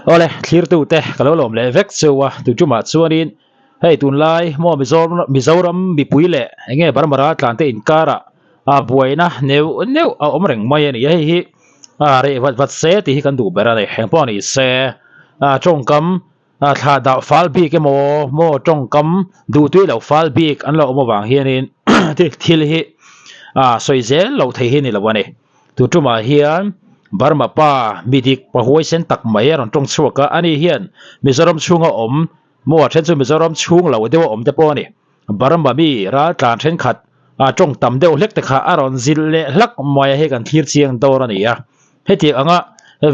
Awle, thlirtute ka lo lawm leh vek cheu a, tuitumah chuanin hei tunlai maw Mizoram mipui leh enge Burma raltlante inkarah buaina neuh neuh a awm reng mai a ni a, hei hi reh vat vat se tih hi kan duh ber a ni. Engpawh ni se tawngkam thlah dah fal bik emaw maw tawngkam duhtui lo fal bik an lo awm avang hianin thil hi sawi zel loh thei hi a ni lo a ni. Tu tumah hian Burma pa mi dik pa huaisen tak mai a rawn tawng chhuak a, ani hian Mizoram chhunga awm maw a then chu Mizoram chhung lo deuha awm te pawh a ni. Burma mi raltlan thenkhat a tawng tam deuh hlek te kha a rawn zilh leh hlak mai a, hei kan thlir chiang dawr a ni a. Hetiang anga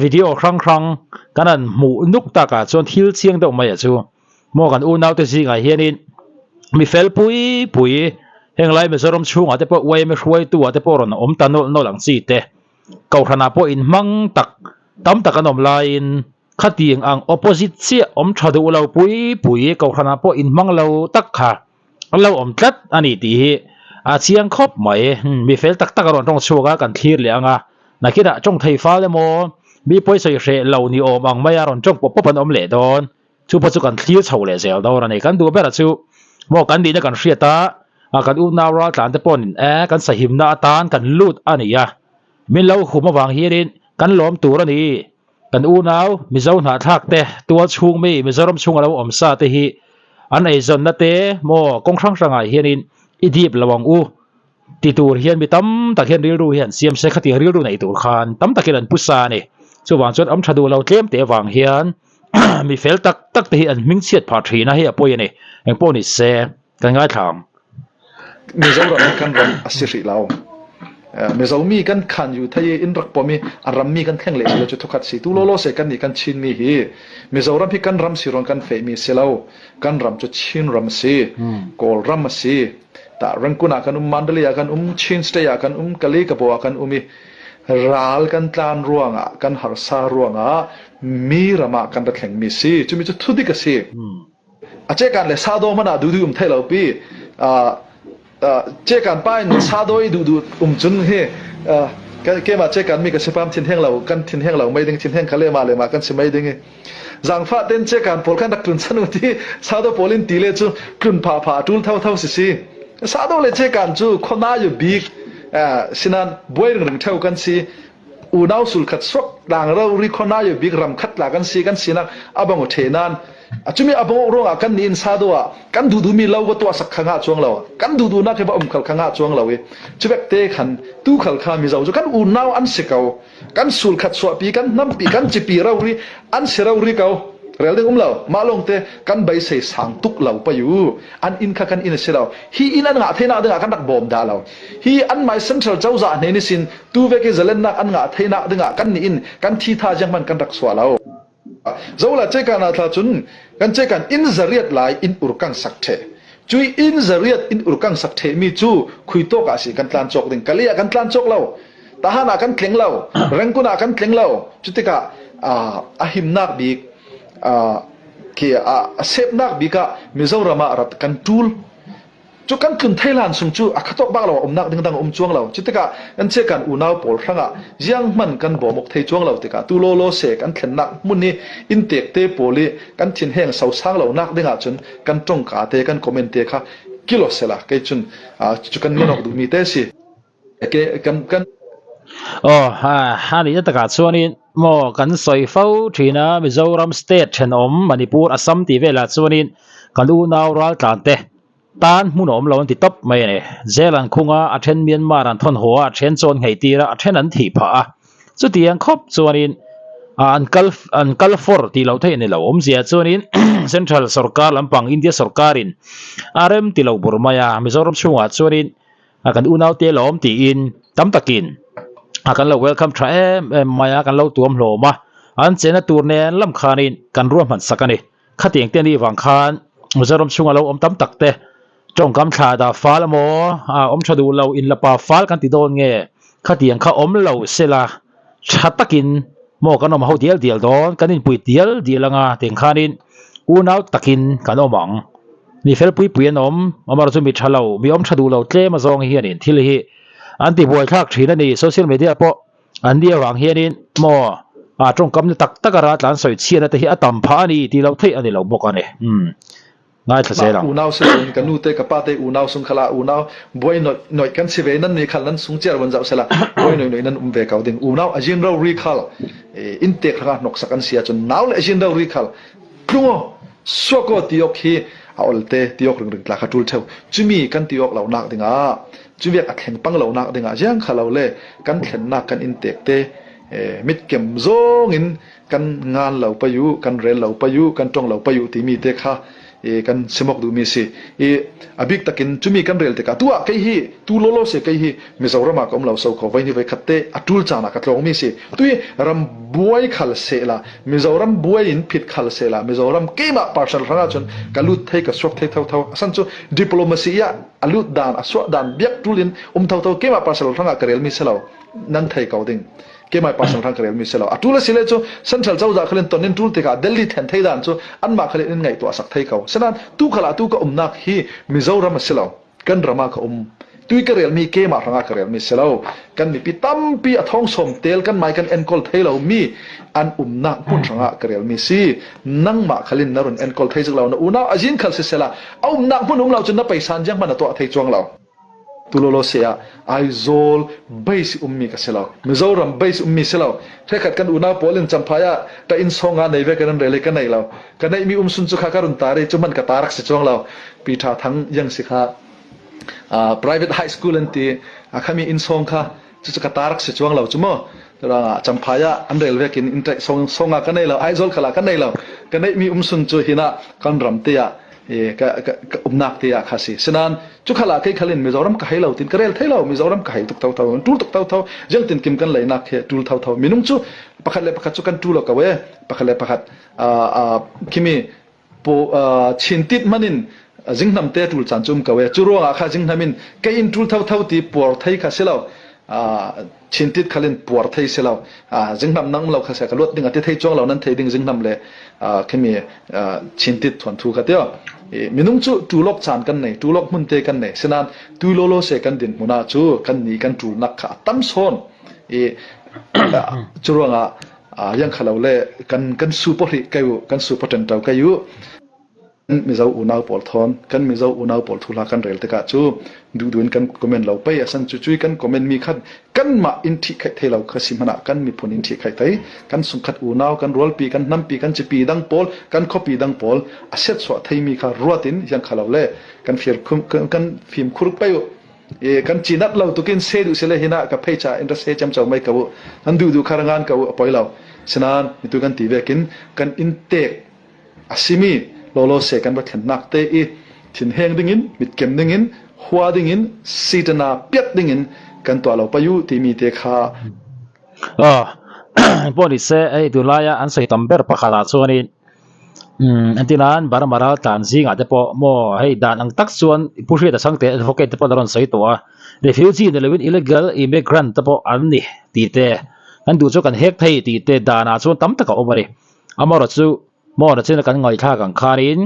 video hrang hrang kan han hmuh nuk takah chuan thil chiang deuh mai a chu. Maw kan unaute zingah hianin mi fel pui pui henglai Mizoram chhungah te pawh yma hruaitu ah te pawh rawn awm ta nawlh nawlh ang chi te Kohhranah pawh inhmang tak tam tak an awm laiin khatiang ang opposite chiah awm tha duh lo pui pui Kohhranah pawh inhmang lo tak kha an lo awm tlat a ni tih hi a chiang khawp mai. Mi fel tak tak a rawn tawng chhuak a kan thlir leh ang a, nakinah tawng thei fal emaw mi pawisawi hreh lo ni awm ang maia rawn tawng pawp pawp an awm leh dawn. Chu pawh chu kan thlir chho leh zel dawn a ni. Kan duh berah chu maw kan nihna kan hriat a, kan unau raltlan te pawhin e kan sahimna atan kan lut a ni a. Min lo hum avang hianin kan lawm tur a ni. Kan unau Mizo hnahthlak te, tual chhung mi Mizoram chhunga lo awm sa te hi an eizawnna te maw kawng hrang hrangah hianin i dip lo ang u ti tur hian mi tam tak hian rilru hi an siam se khatiang rilru neih tur khan tam takin an pu sa a ni. Chuvang chuan awm tha duh lo tlem teh avang hian mi fel tak tak te hi an hming chhiat phah thin a, hei a pawi a ni. Engpawh ni se kan ngaithla ang. Mizoram hi kan ram a si hrih lo. Mizo mi kan khan yu thei i in rak pom i a ram mi kan thleng leh si lo cu thukhat si. Tu lawlaw se kan nih kan Chin mi hi Mizoram hi kan ram si ruang kan feh mi si lo. Kan ram cu Chin ram a si. Kawl ram a si. Tah Rangoon ah kan um, Mandalay ah kan um, Chin State ah kan um, Kali Kabaw ah kan um i ral kan tlan ruangah kan harsa ruangah mi ram ah kan ra thleng mi si. Cumi cu thudik a si. A cekan le sado hmanh ah duhduh um thei lo pi. Cekan pa in sado i duhduh um cun hi keimah cekan mi ka si pam thin heng lo kan thin heng lo mei ding thin heng kha le ma le ma kan si mei ding i zangfah ten cekan pawl khan rak tlun chan u ti sado pawl in ti le cu tlun pha pha tul tho tho si si sado le cekan cu khona yu bik sinan buai ring ring theu kan si unau sul khat suak tlang ro ri khona yu bik ram khat la kan si kan sinak abang u the nan chumi abang ruang ah kan ni in sa do ah kan du du mi lo va tua sak kha nga chuang lo kan du du na ke va um khal kha nga chuang lo i chubek te khan tu khal kha mi zo chu kan unau an si ko kan sul khat suah pi kan hnam pi kan chipi ro ri an si ro ri ko rel ding um lo ma long te kan beisei sang tuk lo pa yu an in kha kan in si lo hi in an nga theina ding ah kan rak bawm da lo hi an mai central cozah hne ni sin tu ve ke zalennak an nga theina ding ah kan ni in kan thi tha jiang man kan rak suah lo Zola chekan ah thla cun kan chekan inn zariat lai inn urkang sak the. Cui inn zariat inn urkang sak the mi cu khui tawk ah si kan tlan cawk ding kali ah kan tlan cawk lo. Tahan ah kan tling lo. Rengkun ah kan tling lo. Cutikah a himnak bik khi a sepnak bik ah Mizoram ah rat kan tul. Cu kan tlun thei hlan chung cu a khatawk bak lo umnak ding dang um chuang lo. Cu tikah kan che kan unau pawl hrangah ziang hman kan bawm awk thei chuang lo tikah tu law law se kan thlennak hmun i inn tek te pawl i kan thin heng sosang lo nak ding ahcun kan tongka te kan comment te kha kilo sela kei cun cu kan ngen awk duhmi te si. Ke kan kan Oh, ha ha ni takah chuanin maw kan sawi fo thin a Mizoram state thenawm Manipur Assam tih velah chuanin kan unau raltlan te tan hmun a awm lo an ti tawp mai a ni. Jail an khung a, a then Myanmar an thawn haw a, a then chu an ngheih tir a, a then an thih phah a. Chutiang khawp chuanin an kal an kal fawr tih loh theih a ni lo. Awmzia chuanin Central sorkar lampang India sorkarin a rem ti lo bur mai a, Mizoram chhungah chuanin a kan unau te lawm tiin tam takin a kan lo welcome tha em em mai a, kan lo tuam hlawm a, an chena tur nen lam khanin kan ruahman sak a ni. Khatiang te anih vang khan Mizoram chhunga lo awm tam tak te tawngkam thla dah fal emaw a awm tha duh lo inlapa fal kan ti dawn nge khatiang kha awm lo sela tha takin maw kan awm ho dial dial dawn kan inpui dial dial anga tiang khanin unau takin kan awm ang. Mi fel pui pui an awm amaherawhchu mi tha lo mi awm tha duh lo tlem azawng hianin thil hi an ti buaithlak thin a ni social media pawh An ni avang hianin maw A tawngkam na tak tak a raltlan sawi chhiatna te hi a tam phah a ni tih loh theih a ni lo bawk a ni. Umm. Ngaithla zel ang. Unau si loin ka nu te ka pa te unau sung khala unau buai noi noi kan si ve nan ni khal nan sung chiar van zau sela buai noi noi nan um ve ko ding unau ajin ro ri khal in tek ranga hnok sak an sia chun nau le ajin ro ri khal tlungo suako tiok hi a olte tiok ring ring tla kha tul theu chumi kan tiok lo nak dinga chuviak a thleng pang lo nak dinga jiang khalo le kan thlen nak kan in tek te mit kem zong in kan ngan lo payu kan rel lo payu kan tong lo payu timi te kha kan simok duhmi si i abik takin chumi kan rel tikah tu ah kei hi tu lolo se kei hi Mizoram ah ka um lo so kho vai ni vai khat te atul caan ah ka tlawng mi si tui ram buai khal se la Mizoram buai in phit khal se la Mizoram keimah partial hranga chun ka lut thei ka suak thei tho tho asan chu diplomacy ya alut dan aswa dan biak tulin um tho tho keimah partial hranga ka rel mi se lo nan thei ko ding Keimah pa sanghrang ka relmi si lo. A ṭul a si le cu Central cozah khalin ton in ṭul tikah Delhi then thei dan cu anmah khalin in ngaihtuah sak thei ko. Sinain tu khal ah tu ka umnak hi Mizoram a si lo. Kan ram ah ka um. Tui ka relmi keimah hrangah ka relmi si lo. Kan mipi tampi a thong sawm tel kan mai kan enkawl thei lo mi an umnak hmun hrangah ka relmi si. Nangmah khalin na run enkawl thei zik lo na unau azin khal si sela a umnak hmun um lo cun na peisan jiang hman a tuah thei chuang lo. Tulolo se ah Aizawl base ummi ka si lo. Mizoram base ummi si lo. Thekhat kan unau pawl in Champhai ah ka inn song ah nei ve kan rel i ka nei lo. Ka neih mi umsun cu kha ka run tar i cu man ka tarak si chuang lo. Pi Tha Thang yang si kha private high school an ti khami inn song kha cucu ka tarak si chuang lo cu mu. Champhai ah an rel vekin in song song ah ka nei lo. Aizawl khala ka nei lo. Ka neih mi umsun cu hinah kan ram te ah ka ka umnak te ah kha si. Sinan cu khal ah kei khal in Mizoram ka hei lo tin ka rel thei lo Mizoram ka hei tuk tho tho tul tuk tho tho jeng tin kim kan leinak he tul tho tho minung cu pakhat le pakhat cu kan tul lo ko e pakhat le pakhat khimi po chin tit manin zingnam te tul chan chum ko e chu ruang ah kha zingnam in kei in tul tho tho ti puar thei kha si lo chin tit khalin puar thei si lo zingnam nang lo kha se ka luat ding ati thei chuang lo nan thei ding zingnam le khimi chin tit thuan thu kha tio minung cu tulok caan kan nei tulok hmun te kan nei sinan tu lolo se kan din hmuna cu kan ni kan tul nak kha tam sawn i cu ruangah yang khalo le kan kan su po hri kai u kan su po ten tau kai u Mizo unau pawl thawn kan Mizo unau pawl thu hla kan rel tikah cu duhduh in kan comment lo pei asan cu cui kan comment mi khan kanmah in ṭhih khaih thei lo kha si hmanh ah kan miphun in ṭhih khaih thei kan sungkhat unau kan rualpi kan hnampi kan cipi dang pawl kan khuapi dang pawl a siatsuah theimi kha ruat in hiang kha lo le kan fir kan fimkhur pei u e kan cinat lo tukin se duh sile hina ka phei cha in ra se cem cho mai ka u an duh duh kharangan ka u apoi lo sinan mitu kan ti vekin kan in tek A simi lawlawse kan va thlennak te i thinheng dingin, mitkem dingin, hua dingin, sitana piat dingin kan tuah lo payu timi te kha Pawh ni se hei tunlaia an sawi tam ber pakhat ah chuanin entirnan Burma ral tlan zingah te pawh maw hei dan ang tak chuan Pu Hriata Chhangte advocate te pawh an rawn sawi tawh a, refugee ni loin illegal immigrant te pawh an ni tih te kan duh chu kan hek thei tih te danah chuan tam tak a awm a ni. Amaherawhchu maw nachina kan ngaihthlak ang khanin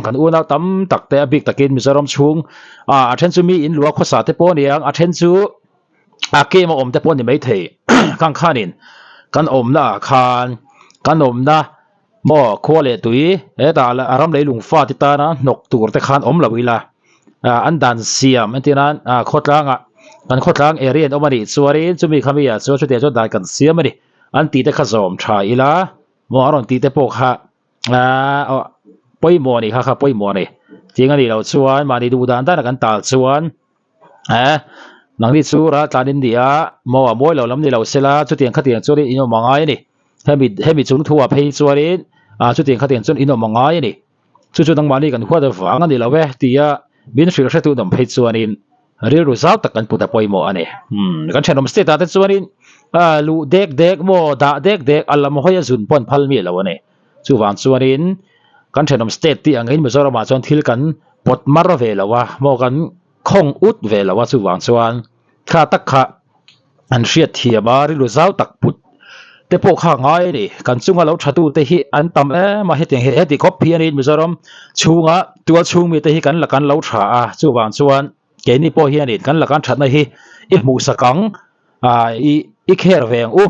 kan unau tam tak te a bik takin Mizoram chhung ah a then chu mi in lua khawsa te pawh a ni ang a then chu a kem a awm te pawh a ni maithei khang khanin kan awmna ah khan kan awmna maw khua leh tui hetah a ram leilung fa te tana hnawk tur te khan awm lo ila ah an dan siam entir nan ah khawtlangah kan khawtlang area an awm a nih chuanin chumi khami ah chuan chutiang chuan dan kan siam a ni. An tih te kha zawm tha ila maw a rawn tih te pawh kha aah pawimawh a nih kha kha pawimawh a ni. Ching a nih loh chuan mahni duh dan dan a kan tal chuan eh nangni chu ral tlan in ni a maw a mawi lo lam ni lo sela chutiang khatiang chuan in awm a ngai a ni. Hemi hemi chung thu ah phei chuanin ah chutiang khatiang chuan in awm a ngai a ni. Chu chu nangmahni kan huat avang a ni lo e tia min hrilh hretu an awm phei chuanin rilru zau tak kan put a pawimawh a ni. Umm kan thenawm state ah te chuanin ah luh dek dek maw dah dek dek a lam hawi a zun pawh an phal miah lo a ni. Chuvang chuanin kan thenawm state tih angin Mizoram ah chuan thil kan pawt mar ve lo a maw kan khawng ut ve lo a chuvang chuan thla tak kha an hriat thiam a rilru zau tak put te pawh kha a ngai a ni kan chunga lo tha tu te hi an tam em a hetiang hi heti khawp hi a ni Mizoram chhunga tual chhung mi te hi kan la kan lo tha a chuvang chuan keini pawh hianin kan la kan thatna hi i hmuhsak ang ah i i kher ve ang u.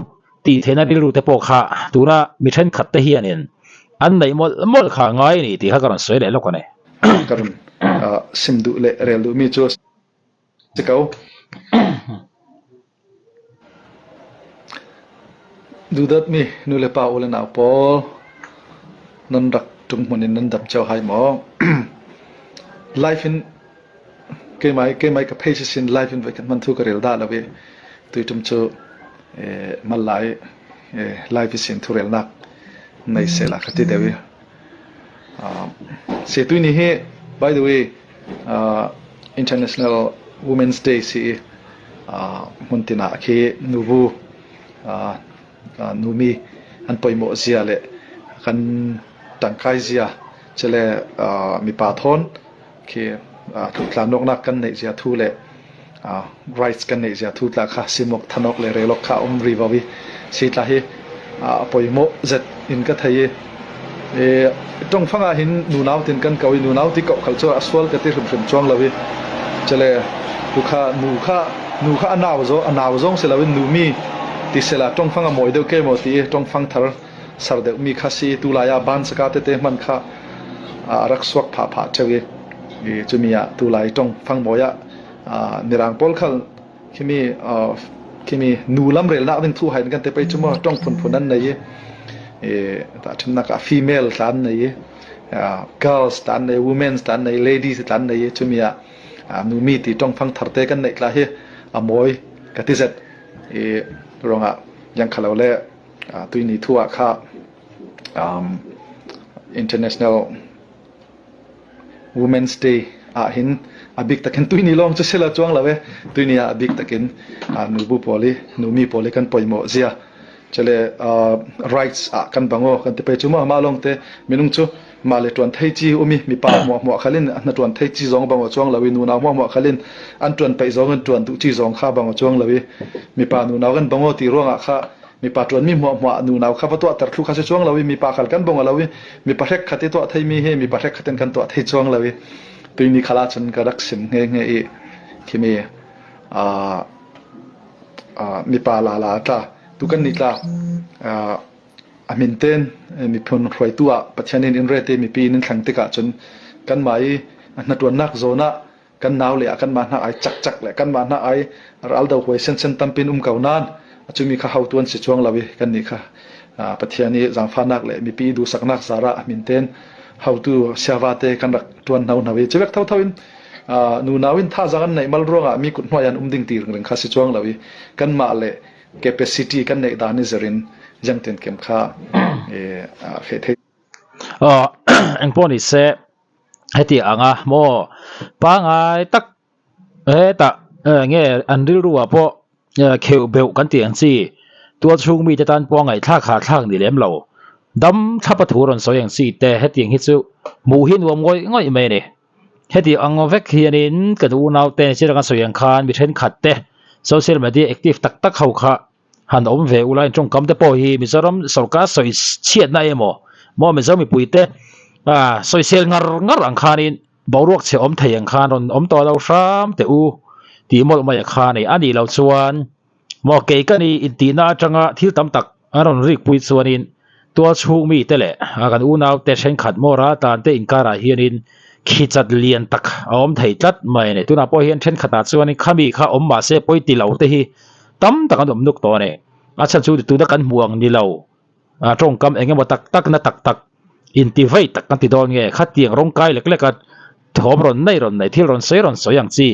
tih theihna rilru te pawh kha tuna mi thenkhat te hianin an neih mawlh mawlh kha a ngai a ni tih kha ka rawn sawi leh lawk a ni. Ka rawn sim duh leh rel duh mi chu a si ko. Duhdat mi nu le pa u le nau pawl nan rak ṭung hmun in nan dam cio hai maw? Life in Keimah i keimah i ka phei sisin live in voikhat hmanh thu ka rel dah lo i tuiṭum cu mal lai live i sin thurelnak nei sehla ka ti deuh i se tuini hi by the way International Women's Day si i hmuntin ah khi nubu numi an poimawh zia le kan tangkai zia cele mipa thawn Khi tluktlannawknak kan neih zia thu le rights kan neih zia thu tla kha simawk thanawk le relawk kha um ri vo i si tla hi a poimawh zet in ka thei i tongfang ah hin nunau tin kan ko i nunau ti ko khal cu a sual ka ti hrimhrim chuang lo i chele tu kha nu kha nu kha a nau zo a nau zong si lo in nu mi ti sela tongfang a mawi deuh ke maw ti i tongfang thar ser deuh mi kha si tu lai ah ban saka tete hman kha a rak suak phah phah ṭheo i cumi ah tu lai tong fangmawi ah mirang pawl khal khimi khimi nu lam relnak ding thu hain kan te pei chu mo tong phunphun an nei i ta ṭhennak ah female tlan nei i girls tlan nei women's tlan nei ladies tlan nei i chumi ah nu mi ti tong fang thar te kan neih tla hi a mawi ka ti zet i ruangah yang khalo le Tuini thu ah kha International Women's Day ah hin a bik takin tuini lawng cu sila chuang lo e tuini ah a bik takin nubu pawl i numi pawl i kan poimawh zia chele rights ah kan bango kan ti pe chu ma ma long te minung chu ma le tuan thei chi umi mi pa hmuah hmuah khalin na tuan thei chi zong bango chuang lo i nu nau hmuah hmuah khalin an tuan peih zong an tuan duh chi zong kha bango chuang lo i mipa nu nau kan bango ti ruangah kha mipa ṭuanmi hmuahhmuah nunau kha va tuahter thlu kha si chuang lo i mipa khal kan bong lo i mipa hrek khat i tuah theimi hi mipa hrek khat in kan tuah thei chuang lo i tuini khal ahcun ka rak sim nge nge i khimi mipa la la tla tu kan ni tla a min ten miphun hruaitu ah Pathian in in rete mipi in thlang tikah cun kanmah i hnaṭuannak zawn ah kan nau le ah kanmah hna ai cakcak le kanmah hna ai raldo huai sensen tampin um ko nain cumi kha hautu an si chuang lo i kannih kha Pathian i zaangfahnak le mipi duhsaknak zara a min ten hautu siava te kan rak tuan hno hno i civek thotho in nunau in thazaang an neih mal ruangah mi kut hnuai an um ding ti ring kha si chuang lo i kanmah le capacity kan neih dan i zerin jangten kem kha fe thei Engpawh ni se Heti anga maw pangai tak hetah nge an rilru ah pawh kheuh beuh kan tih ang chi tual chhung mite tan pawh a ngaihthlak hah thlak ni lem lo. Dam thlap a thu rawn sawi ang chi te hetiang hi chu hmuh hi nuam ngawih ngawih mai a ni. Heti ang vek hianin kan unaute chiranga sawi ang khan mi thenkhat te social media active tak tak ho kha Han awm ve ula in tawngkam te pawh hi Mizoram sorkar sawi chhiatna emaw maw Mizo mipui te ah sawisel ngar ngar ang khanin boruak chhe awm thei ang khan rawn awm tawh lo hram teh u tih mawlh mai a kha a ni. A nih loh chuan maw kei ka ni intihna atanga thil tam tak an rawn rik pui chuanin tual chhung mite leh kan unau te thenkhat maw raltlan te inkarah hianin khichat lian tak a awm thei tlat mai a ni. Tunah pawh hian thenkhatah chuanin khami kha awm mahse pawi ti lo te hi Tam tak an awm nuk tawh a ni. A chhan chu tuna kan hmuh ang ni lo, tawngkam eng emaw tak tak na tak tak inti vei tak kan ti dawn nge, khatiang rawng kai lek lek a thawm rawn nei rawn nei, thil rawn sawi rawn sawi ang chi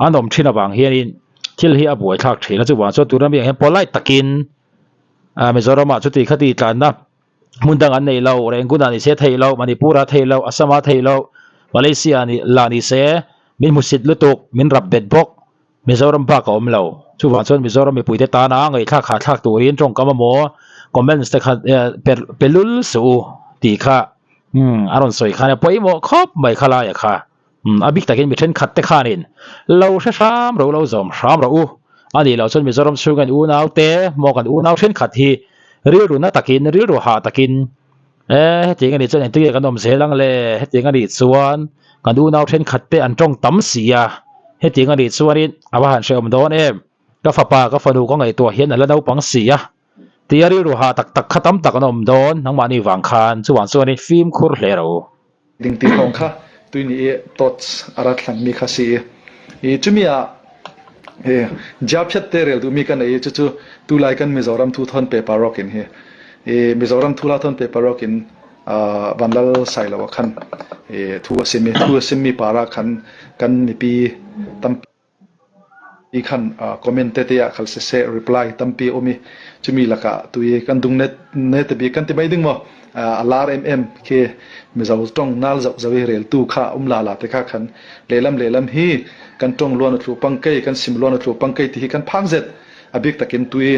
an awm thin avang hianin thil hi a buaithlak thin a. Chuvang chuan tuna mi ang hian polite takin Mizoramah chuti khati tlanna hmun dang an nei lo, Rangoon ah ni se theih loh, Manipur ah theih loh, Assam ah theih loh, Malaysia ah lah ni se min hmusit lutuk, min rap bet bawk. Mizoram bak a awm lo. Chuvang chuan Mizoram mipuite tana ngaihthlak hahthlak turin tawngkam emaw comments te kha per pe lul suh u tih kha umm a rawn sawi khan a pawimawh khawp mai kha laia kha. Umm a bik takin mi thenkhat te khanin lo hre hram ro lo zawm hram rawh u. A nih loh chuan Mizoram chhunga in unau te maw kan unau thenkhat hi rilru na takin rilru hah takin e hetiang a nih chuan engtin nge kan awm zel ang le hetiang a nih chuan kan unau thenkhat te an tawng tam si a hetiang a nih chuanin a va han hrehawm dawn em ka fapa ka fanu ka ngaihtuah hian a la naupang si a. Tia rilru hah tak tak kha tam tak an awm dawn, nangmahni vang khan chuvang chuanin fimkhur hle ro. Ding ti thawng kha tui nih i thoughts a rat hlan mi kha si i, i chumi ah i Japhet te rel duh mi ka nei i cucu tulai kan Mizoram thu thawn pe parok in hi i Mizoram thu la thawn pe parok in Vanlal Sailo ah khan i thu a sim i thu a sim mi par ah khan kan mipi tampi Hi khan comment tete ah khal siseh reply tampi a um i cumi lakah tui kan dung net ne te bik kan ti mai ding maw a lar em em khi Mizo tong nal zoh zo i reltu kha um la la te kha khan lehlam lehlam hi kan tong luan a thlu pangkei kan sim luan a thlu pangkei ti hi kan phang zet a bik takin tui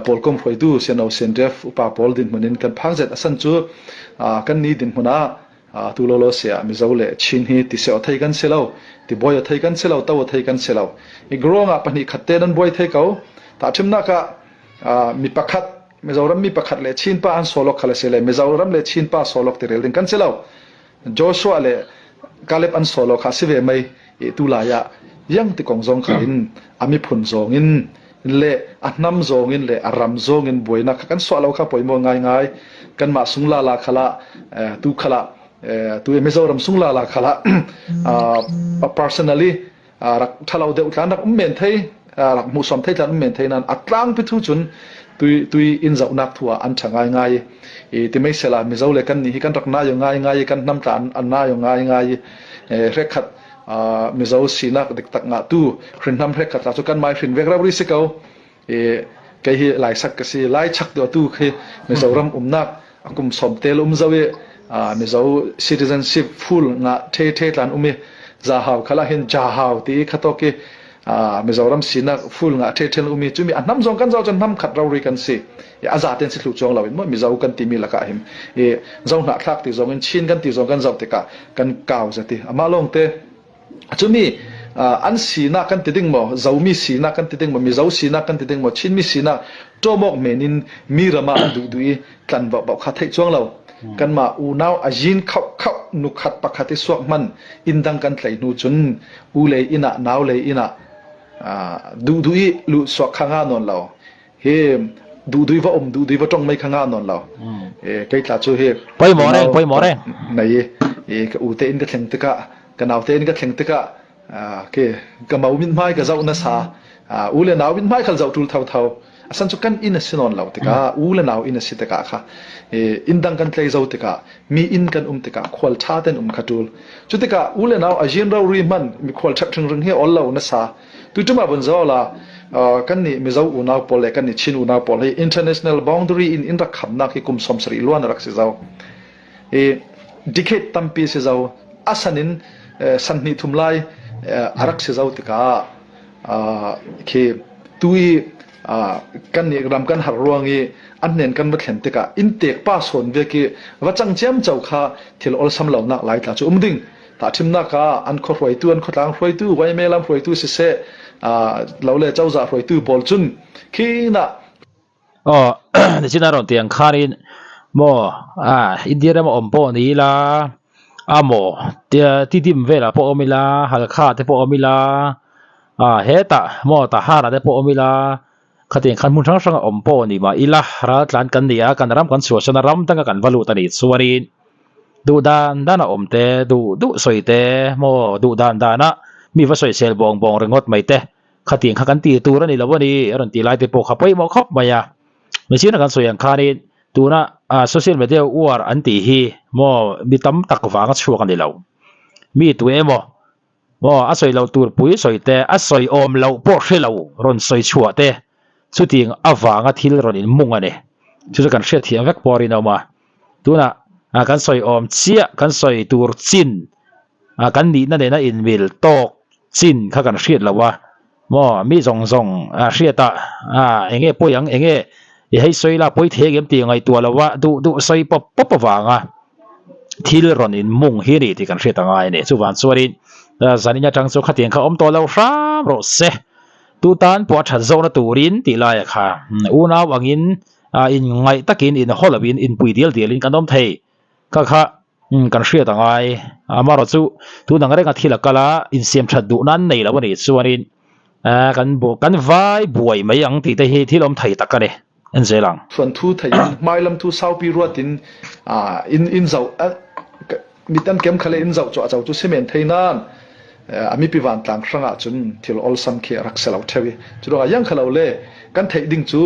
pawlkom hruaitu siano sianref upa pawl dinhmun in kan phang zet asan cu kan ni dinhmun ah Tu lawlaw se ah Mizo le Chin hi ti seh aw thei kan si lo, ti buai aw thei kan si lo, to aw thei kan si lo. I ruangah pahnih khat te nan buai thei ko. Tahchunhnak ah mi pakhat Mizoram mi pakhat le Chin pa an solok khal a si le Mizoram le Chin pa solok ti rel ding kan si lo. Joshua le Caleb an solo kha si ve mei i tu lai ah yang ti kong zong kha in a miphun zong in le a hnam zong in le a ram zong in buainak kha kan suah lo kha poimo ngaingai kanmah sungla la khala tu khala tu Mizoram sungla la khala personally rak thalo deuh tlan rak um men thei rak hmu som thei tlan um men thei nan a tlang pi thu cun tui tui in zohnak thu ah an tha ngai ngai i ti mei sela Mizo le kan ni hi kan rak na yo ngai ngai kan hnam tla an na yo ngai ngai hrekhat Mizo sinak dik tak ngah tu hrinhnam hrekhat la cu kan mai hrin vek ri si ko i kei hi lai sak ka si lai chak do tu khi Mizoram umnak akum som tel um zo i Mizo citizenship full nga the the tlan um i za hau khala hin ja hau ti khato ki Mizoram sinak full nga the the um i chumi a hnam zong kan zo chon hnam khat ro ri kan si a za ten si thlu chuang lo in mo Mizo kan ti mi laka him i zo hna thlak ti zong in Chin kan ti zong kan zo tikah kan kau zati amah lawng te cumi an sinak kan ti ding maw zomi sinak kan ti ding maw mizo sinak kan ti ding maw chinmi sinak ṭawmawk men in mi ram ah an duh duh i tlan bauh bauh kha theih chuang lo kanmah unau a yin khauh khauh nukhat pakhat i suak hman inn dang kan tlei hnu cun u lei inn ah nau lei inn ah duh duh i luh suak kha nga nawn lo hi duhdui va um duhdui va tong mei kha nga non lo e kei tla chu hi poi mo reng poi mo reng nei e ka u te in ka thleng tikah ka nau te in ka thleng tikah ke ka mau min hmai ka zau na sa u le nau min hmai khal zau tul thau thau asan chu kan in a si non lo tikah u le nau in a si tikah kha in dang kan tlei zo tikah mi in kan um tikah khual tha ten um kha tul chu tikah u le nau a jin ro ri man mi khual that ring ring hi ol lo na sa Tuṭum ah vun zoh la kan nih Mizo unau pawl le kan nih Chin unau pawl hi international boundary in in rak khamnak hi kum 70 luan a rak si zo. I decade tampi si zo. A san in san hnih thum lai a rak si zo tikah khi tu i kan nih ram kan har ruang i an nen kan va thlen tikah in tek pa sawn ve ki va cang ciam cho kha thil olsam lo nak lai tla chu um ding Tahṭhimnak ah an khua hruaitu, an khuatlang hruaitu, YMA lam hruaitu siseh, lo le cozah hruaitu pawl cun khi nah Aw, nichin a rawn ti ang khanin maw India ram a awm pawh ni ila a maw Tidim velah pawh awm ila Halkha te pawh awm ila hetah maw Tahara te pawh awm ila khatiang khan hmun hrang hrang a awm pawh ni mah ila raltlan kan ni a kan ram kan chhuahsan a ram danga kan va lut a nih chuanin Duh dan dan a awm te, duh duh sawi te maw duh dan dan a mi va sawisel bawng bawng ringawt mai te, khatiang kha kan ti tur a ni lo a ni a rawn ti lai te pawh kha pawimawh khawp mai a. Machine a kan sawi ang khanin tuna social media uar an tih hi maw mi tam tak vanga chhuak a ni lo. Mi tu emaw maw a sawi loh tur pui sawi te, a sawi awm loh pawh hre lo rawn sawi chhuah te chutiang avanga thil rawn inmung a ni. Chu chu kan hriatthiam vek pawh a rinawm a. Tunah kan sawi awm chiah, kan sawi tur chin, kan nihna nena inmil tawk chin kha kan hriat lo a, maw mi zawng zawng hriat ah eng nge pawi ang, eng nge i hei sawi la pawi thei ang em tih ngaihtuah lo a, duh duh sawi pawp pawp avanga thil rawn inmung hi a ni tih kan hriat a ngai a ni. Chuvang chuanin zanin atang chu khatiang kha awm tawh lo hram rawh se, tu tan pawh a that zawkna turin tih laia kha unau angin a in ngaih takin in haw lovin in pui dial dialin kan awm thei kha kha kan hriat a ngai amarawh chu tun ang renga thil a kal a insiam that duh nan nei lo a nih chuanin kan kan vai buai mai ang tih te hi thil awm thei tak a ni. En zel ang. Thuan thu thei in hmailam thu saupi ruat in in in zoh mit an kem khale in zoh chu a cho chu simen thei nan a mipi vantlang hrang ah cun thil olsam khi a rak si lo theo i cu ruangah yang khalo le kan theih ding cu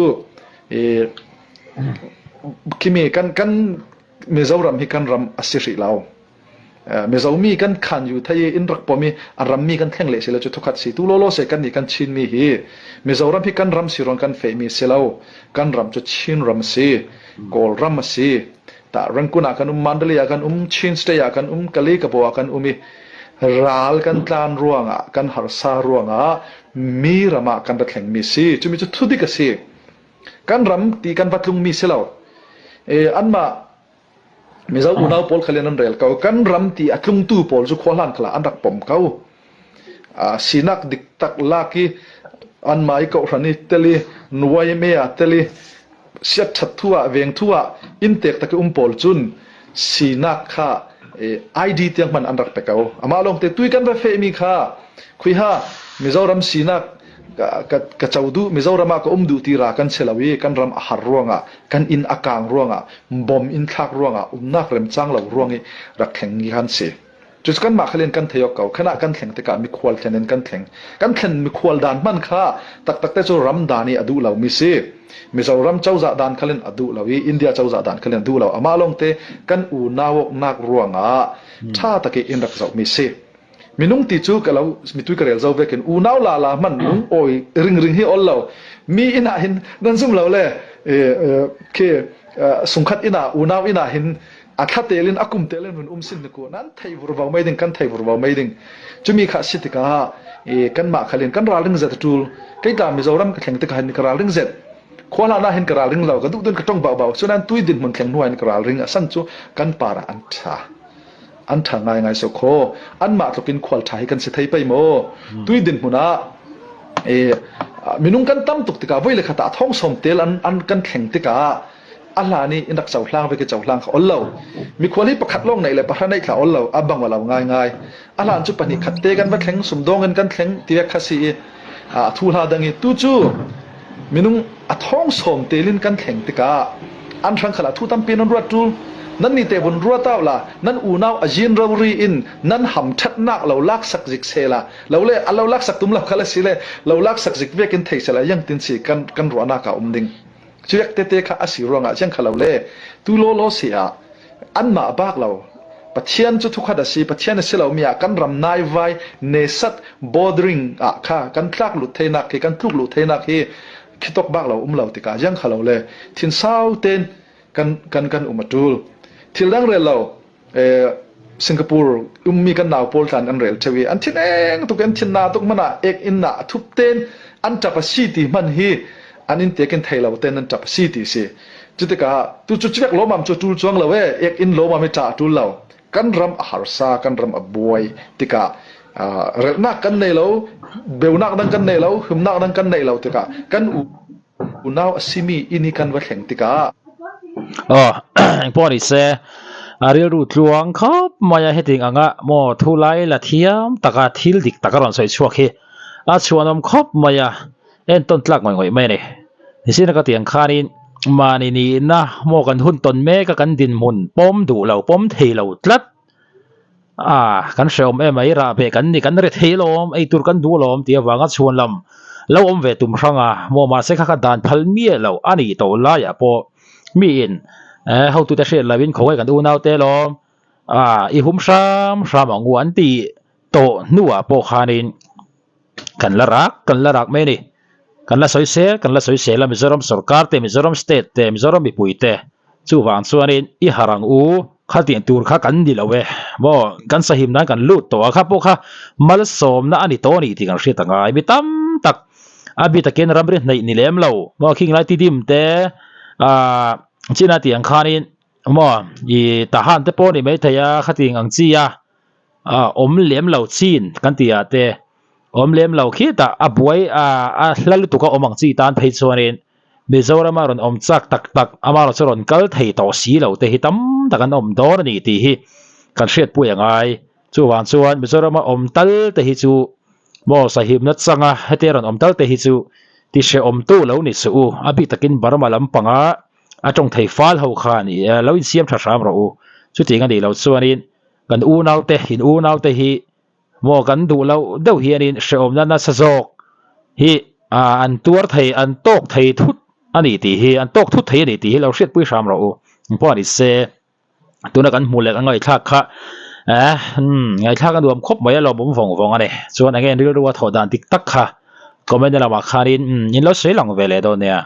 khimi kan kan Mizoram hi kan ram a si hrih lo. Mizo mi kan khan yu thei i in rak pom i a rammi kan thleng leh si lo cu thukhat si tu lawlaw se kan nih kan Chin mi hi Mizoram hi kan ram si ruang kan fehmi si lo. Kan ram cu Chin ram a si. Kawl ram a si. Tah Rangoon ah kan um, Mandalay ah kan um, Chin State ah kan um, Kali Kabo ah kan um i ral kan tlan ruangah kan harsa ruangah mi ram ah kan ra thlengmi si. Cumi cu thudik a si. Kan ram ti kan va tlungmi si lo. E, anmah Mizo unau pawl khal in an rel ko. Kan ram ti a tlungtu pawl cu khua hlan khala an rak pom ko. Sinak dik tak lak i anmah i kohhran i tel i YMA ah tel i siat ṭhat thu ah veng thu ah inn tek tak i um pawl cun sinak kha ID tiang hman an rak pe ko. Amah lawng te tui kan va fehmi kha khuiha Mizoram sinak ka co duh Mizoram ah ka um duh ti ra kan si lo i kan ram a har ruangah kan inn a kaang ruangah bom in thlak ruangah umnak remcang lo ruang i rak thleng mi kan si. Cu kanmah khalin kan thei awk ko. Khanah kan thleng tikah mikhual thlen in kan thleng. Kan thlen mikhual dan hman kha taktak te cu ram dan i a duh lomi si. Mizoram cozah dan khalin a duh lo i India cozah dan khalin a duh lo. Amah lawng te kan unau nak ruangah ṭha tak i in rak zohmi si. Minung ti cu ka lo mitui ka rel zo vekin unau la la hman lung awi ring ring hi ol lo. Mi inn ah hin nan zum lo le khi sungkhat inn ah unau inn ah hin a thla telin a kum telin run um sin ku nan thei vurvo mei ding kan thei vurvo mei ding chumi kha si tikah e kanmah khalin kan ralring zet tul kei ta Mizoram ka thleng tikah hin ka ralring zet khua hlan ah hin ka ralring lo ka duh dun ka tong bau bau cunan tui din hmun thleng hnuai in ka ralring a san cu kan para an tha an tha ngai ngai so kho anmah tlukin khual tha hi kan si thei pei maw tui din hmun ah e minung kan tam tuk tikah voi le khata thong som tel an an kan thleng tikah a hlan i in rak cohlang ve ke cohlang kha ol lo mikhual hi pakhat lawng neih le pahra neih thla ol lo a bang lo ngai ngai a hlan cu pahnih khat te kan va thleng sumdong in kan thleng ti kha si i a thu hla dang i tu cu minung a thong som telin kan thleng tikah an hrang khala thu tampi nan ruat tul nan ni te vun ruat aw la nan unau a jin ro ri in nan ham thatnak lo lak sak zik se la lo le a lo lak sak tum lo khala si le lo lak sak zik vekin thei se la yang tin si kan kan ruahnak a um ding Cuek tete kha a si ruangah chiang kha lo le tu lawlaw si ah anmah bak lo Pathian cu thukhat a si Pathian a si lomi ah kan ram naivai nesat bordering ah kha kan tlak lut theinak hi kan tluk lut theinak hi khitok bak lo um lo tikah jiang kha lo le thin sau ten kan kan kan um a tul thil dang rel lo Singapore ummi kan nau pawl tlan an rel theo i an thin eng tuk an thin na tuk man ah ek in na thup ten an tap a si ti hman hi an in tekin thei lo ten an tap a si ti si cu tikah tu cu chivek lomam cu tul chuang lo e ek in lomam i ta tul lo kan ram a harsa kan ram a buai tikah relnak kan nei lo beunak dang kan nei lo humnak dang kan nei lo tikah kan unau a simi inn i kan va thleng tikah Aw, engpawh ni se, a rilru tluang khawp mai a heting anga maw thu lai la thiam taka thil dik tak a rawn sawi chhuak hi a chhuanawm khawp mai a, entawn tlak ngawih ngawih mai a ni. Nisina ka tiang khanin mahni nihna maw kan hun tawn mek a kan dinhmun pawm duh lo pawm thei lo tlat A, kan hrehawm em mai, rah ve kan ni, kan re thei alawm, ei tur kan duh alawm tih avanga chhuan lam lo awm ve tum hrang a, maw mahse kha kha dan phal miah lo a nih tawh laiah pawh miin eh hotute hriat loin khawngaih kan unau te alawm, a i hum hram hram ang u an tih tawh hnuah pawh khanin kan la rak kan la rak mai a ni. Kan la sawi sel kan la sawi sel a Mizoram sorkar te Mizoram state te Mizoram mipui te chuvang chuanin i harh ang u khaltiang tur kha kan ni lo e maw kan sahim nan kan lut tawh a kha pawh kha malsawmna a ni tawh a ni tih kan hriat a ngai mi tam tak a bi takin ramri hnaih ni lem lo maw khing lai tidim te ah china tih ang khanin maw i tahan te pawh a ni maithei a khatiang ang chi a ah awm lem lo chin kan tih ah te. Awm lem lo khitah a buai a a hla lutuk a awm ang chi tan phei chuanin Mizorama rawn awm chak tak tak amaherawh chu rawn kal thei tawh si lo te hi tam tak an awm dawn a ni tih hi kan hriatpui a ngai. Chuvang chuan Mizorama awm tal te hi chu maw sahimna changa hetia rawn awm tal te hi chu Ti hrehawmtu lo ni suh u, a bik takin Burma lampanga a tawng thei fal ho khan lo insiam tha hram rawh u. Chutiang a nih loh chuanin kan unaute, in unaute hi maw kan duh loh deuh hianin hrehawmna nasa zawk hi an tuar thei, an tawk thei thut a ni tih hi, an tawk thut thei a ni tih hi lo hriatpui hram rawh u. Engpawh a ni se. Tuna kan hmuh leh kan ngaihthlak kha eh umm ngaihthlak a nuam khawp mai a lawmawm vawng vawng a ni. Chuan enge rilru a thawh dan dik tak kha comment na lamah khanin umm in lo sawi lang ve leh dawn nia.